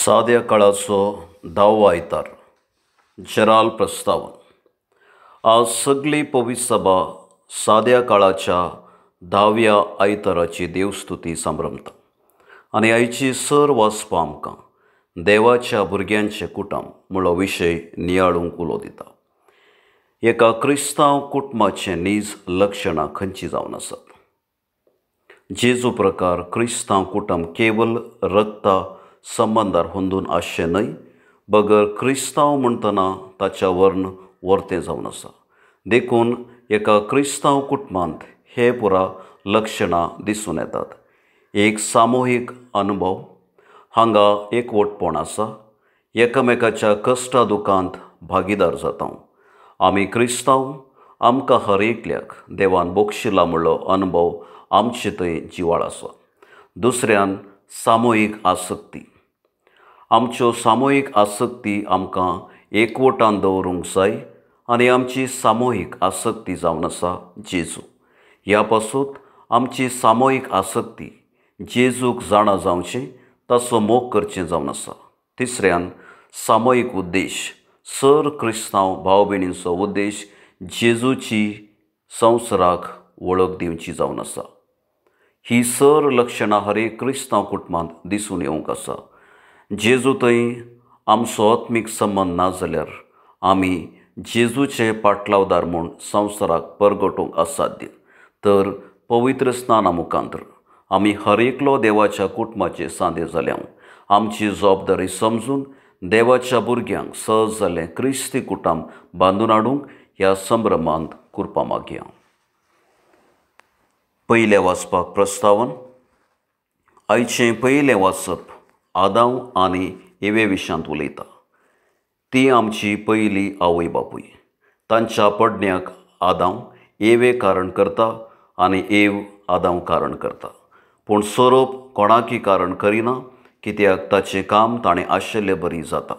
साद्या काळाचो धावो आयतार जेराल प्रस्तावन. आज सगळी पवित्र सभा साद्या काळाच्या धाव्या आयताराची देवस्तुती संभ्रमता आनी आयची सर वाचपा आमकां देवाच्या भुरग्यांचें कुटुंब म्हणलो विशय नियाळूंक उलो दिता. एका क्रिस्तांव कुटुंबाचें नीज लक्षणां खंयचीं जावन आसात? जेजू प्रकार क्रिस्तांव कुटुंब केवल रक्ता संबंदार होंदून आसचें न्हय, बगर क्रिस्तांव म्हणटना ताच्या वर्ण वर्तें जावन आसा. देखून एका क्रिस्तांव कुटुंबांत हे पुरा लक्षणां दिसून येतात. एक सामुहीक अनुभव, हांगा एकवटपण आसा, एकामेकाच्या कश्टा दुखांत भागीदार जाता. आमी क्रिस्तांव, आमकां हर एकल्याक देवान बक्षिला म्हणलो अनुभव आमचे थंय जिवाळ आसा. दुसऱ्यान सामुहीक आसक्ती, आमच्यो सामुहीक आसक्ती आमकां एकवटान दवरूंक जाय आनी आमची सामुहीक आसक्ती जावन आसा जेजू. ह्या पासून आमची सामुहीक आसक्ती जेजूक जाणा जावचें, ताचो मोग करचें जावन आसा. तिसऱ्यान सामुहीक उद्देश, सर क्रिस्तांव भाव भयणींचो उद्देश जेजूची संवसाराक वळख दिवची जावन आसा. ही सर लक्षणां हर एक क्रिस्तांव कुटुंबांत दिसून येवंक आसा. जेजू थंय आमचो आत्मीक संबंद ना जाल्यार आमी जेजूचे पाटलावदार म्हूण संवसाराक परगटूंक असाध्य. तर पवित्र स्नाना मुखांतर आमी हर एकलो देवाच्या कुटुंबाचे सांदे जाल्या. आमची जबाबदारी समजून देवाच्या भुरग्यांक सहज जाल्लें क्रिस्ती कुटुंब बांदून हाडूंक ह्या संभ्रमांत कृपा मागया. पयलें वाचपाक प्रस्तावन. आयचें पयलें वाचप आदांव आनी एवे विशांत उलयता. ती आमची पयली आवय बापूय. तांच्या पडण्याक आदांव एवे कारण करता आनी एव आदांव कारण करता. पूण सोरोप कोणाकी कारण करिना, कित्याक ताचें काम ताणें आशिल्ले बरी जाता.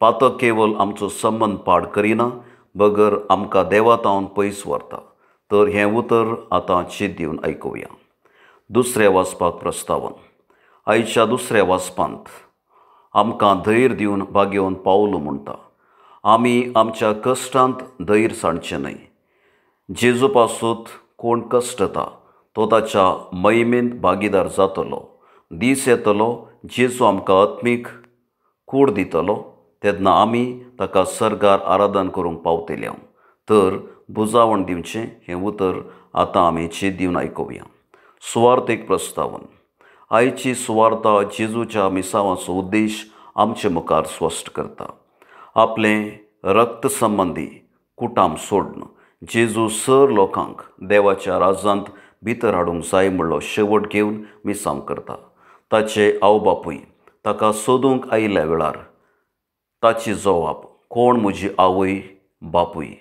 पातक केवल आमचो संबंद पाड करिना, बगर आमकां देवा तावन पयस व्हरता. तर हें उतर आतां चीत दिवन आयकुया. दुसरें वाचपाक प्रस्तावन. आयच्या दुसऱ्या वाचपांत आमकां धैर्य दिवन भागेवन पावलो म्हणटा. आमी आमच्या कश्टांत धैर्य सांडचें न्हय. जेजू पासून कोण कश्टता तो ताच्या महिमेंत भागीदार जातलो. दीस येतलो जेजू आमकां आत्मीक कूड दितलो, तेन्ना आमी ताका सर्गार आराधन करूंक पावतले. तर बुजावण दिवचें हें उतर आतां आमी चीत दिवन आयकुया. सुवार्थीक प्रस्तावन. आयची सुवार्ता जेजूच्या मिसावाचो उद्देश आमचे मुखार स्पश्ट करता. आपलें रक्त संबंदी कुटाम सोडून जेजू सर लोकांक देवाच्या राज्यांत भितर हाडूंक जाय म्हणलो शेवट घेवन मिसांव करता. ताचे आवय बापूय ताका सोदूंक आयिल्ल्या वेळार ताची जवाब, कोण म्हजी आवय बापूय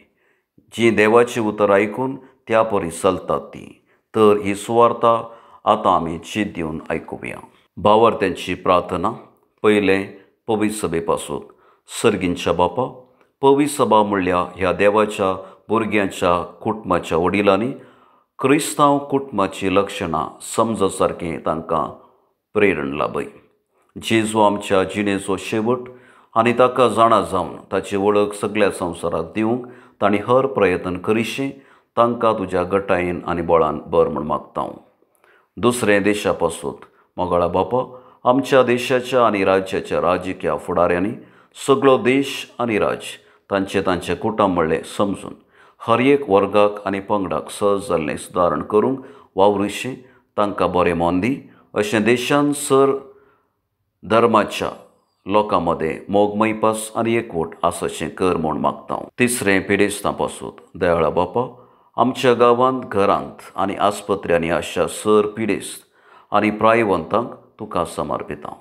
जीं देवाचें उतर आयकून त्या परी चलतात ती. तर ही सुवार्ता आतां आमी चीत दिवन आयकुया. भावार्थ्यांची प्रार्थना. पयलें पवित्र सभे पासून. सर्गींच्या बापा, पवित्र सभा म्हणल्यार ह्या देवाच्या भुरग्यांच्या कुटुंबाच्या वडिलांनी क्रिस्तांव कुटुंबाचीं लक्षणां समज सारकें तांकां प्रेरण लाभय. जेजू आमच्या जिणेचो शेवट आनी ताका जाणा जावन ताची वळख सगळ्या संवसाराक दिवंक तांणी हर प्रयत्न करिशी तांकां तुज्या गटायेन आनी बळान बर म्हूण मागता. दुसरें देशा पासून. मोगाळा बापा, आमच्या देशाच्या आनी राज्याच्या राजकीय फुडाऱ्यांनी सगळो देश आनी राज्य तांचे तांचे कुटुंब म्हणलें समजून हर एक वर्गाक आनी पंगडाक सहज जाल्लें सुदारण करूंक वावरुशी तांकां बरें मन दी. अशें देशान सर धर्माच्या लोकां मदें मोगमयपास आनी एकवट आसचें कर म्हूण मागता. तिसरें पिडेस्तां पासून. दयाळा बापा, आमच्या गांवांत, घरांत आनी आस्पत्र्यांनी आसच्या सर पिडेस्त आनी प्रायवंतांक तुका समर्पिता.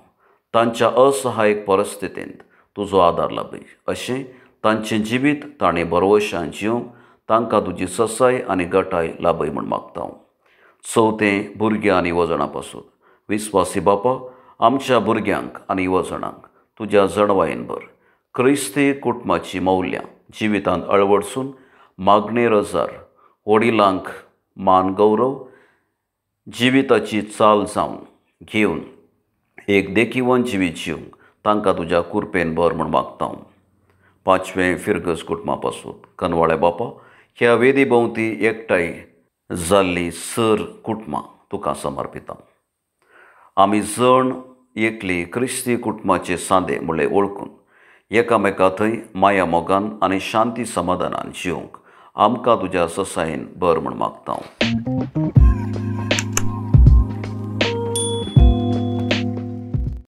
तांच्या असहायक परिस्थितींत तुजो आदार लाभय. अशें तांचें जिवीत ताणें बरवशान जिवंक तांकां तुजी ससाय आनी गटाय लाभय म्हूण मागता. चवथें भुरग्यां आनी वजणां पासून. विस्वासी बापा, आमच्या भुरग्यांक आनी युवजणांक तुज्या जणवायेन भर. क्रिस्ती कुटुंबाचीं मौल्यां जिवितांत अळवडसून मागणे रजार वडिलांक मान गौरव जिविताची चाल जावन घेवन एक देखीवन जिवीत जिवंक तांकां तुज्या कुरपेन भर म्हूण मागता. पांचवें फिरगज कुटुंबा पासून कनवाळे बापा, ह्या वेदी भोंवती एकठांय जाल्ली सर कुटुंबां तुका समर्पिता. आमी जण एकली क्रिस्ती कुटुंबाचे सांदे म्हणले वळखून एकामेका थंय माया मोगान आनी शांती समाधानान जिवंक आमकां तुज्या ससायेन भर म्हूण मागता.